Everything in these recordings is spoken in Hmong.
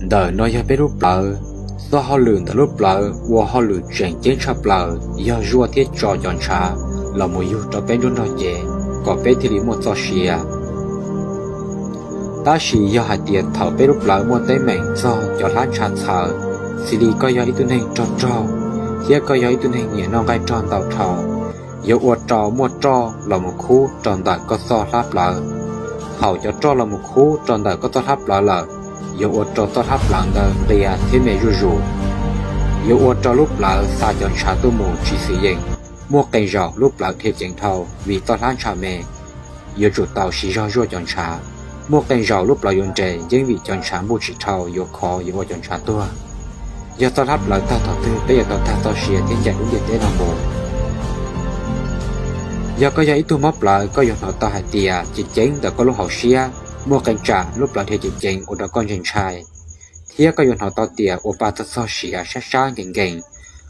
Ntawm no yog peb lub plawv. Txoj hauj lwm ntawm lub plawv uas hauj lwm tseem ceeb tshaj plaws yog zuaj thiab tso cov ntshav los mus yug rau peb nruab nrog cev kom peb thiaj li muaj txoj sia. Tab sis yog hais tias thaum peb lub plawv muaj teeb meem txog cov hlab ntsha txhawv, xws li koj yog ib tug neeg rog rog thiab koj yog ib tug neeg nyiam noj nqaij rog ntau dhau, yuav ua rau muaj roj los mus khub rau ntawm koj txoj hlab plawv. Thaum cov roj los mus khub rau ntawm koj txoj hlab plawv lawm, yuav ua rau txoj hlab plawv ntawd nqia thiab me zuj zus. Yuav ua rau lub plawv xa cov ntshav tuaj mus tsis xis yees. Muaj qee zaum lub plawv dhia ceev dhau vim txoj hlab ntsha me, yuav tsum tau siv zog zuaj cov ntshav. Muaj qee zaum lub plawv yuav nres yeeb vim cov ntshav npuj tsis dhau yuav khov yuav ua cov ntshav tuag. Yog txoj hlab plawv tag thaum twg peb yuav tau tag txoj sia thiab ncaim lub ntiaj teb no mus. Yog koj yog ib tug mob plawv, koj yuav hnov tau hais tias ceev ceev ntawm koj lub hauv siab. Muaj qee tsam lub plawv dhia ceev ceev ua rau koj ntshai ntshai, thiab koj yuav hnov tau tias ua pa txog txog siav sab sab nkees nkees.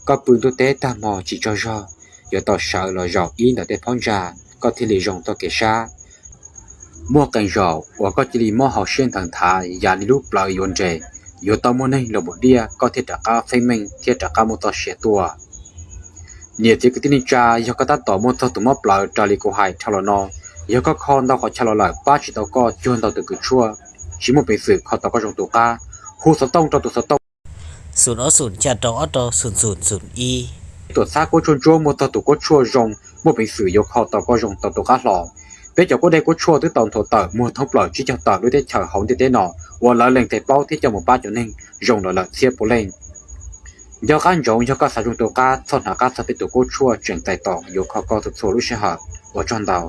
Koj pw ntuj teb tag hmo tsis tsaug zog, yuav tau sawv los zaum ib ntawm tej phab ntsa koj thiaj li zoo txoj kev sab. Muaj qee zaum uas koj cia li mob hauv siab nthawv nthav yam li lub plawv yuav nres, yuav tau muaj neeg los mus diaj koj thiaj rov qab feeb meej thiab rov qab muaj txoj sia tuaj. Niam txiv kwv tij neej tsa, yog koj tab tom muaj txog tus mob plawv raws li kuv hais dhau los no, yog koj kho ntau qhov chaw los lawm pab tsis tau koj cuag ntau tus kws tshuaj, tsis muaj peev xwm kho tau koj zoo tus qab, hu xov tooj rau tus xov tooj xoom ob xoom xya rau ob rau xoom xoom xoom ib. Tuam txhab kuab tshuaj ntsuab muaj txog tus kuab tshuaj zoo muaj peev xwm yuav kho tau koj zoo tau tus qab hlo. Peb cov kuab dej kuab tshuaj twb tau nthuav tawm muag thoob plaws tsib caug tawm lub teb chaws hauv ntiaj teb no uas lawv lees txais paub thiab coj mus pab cov neeg zoo lawm lawm txhiab puav leej. Nco qab ntsoov, yog koj xav zoo tus qab, txhob hnav qab txog peb tus kuab tshuaj tseem txais tos yuav kho koj txhua txhua lub sij hawm. Ua tsaug ntau.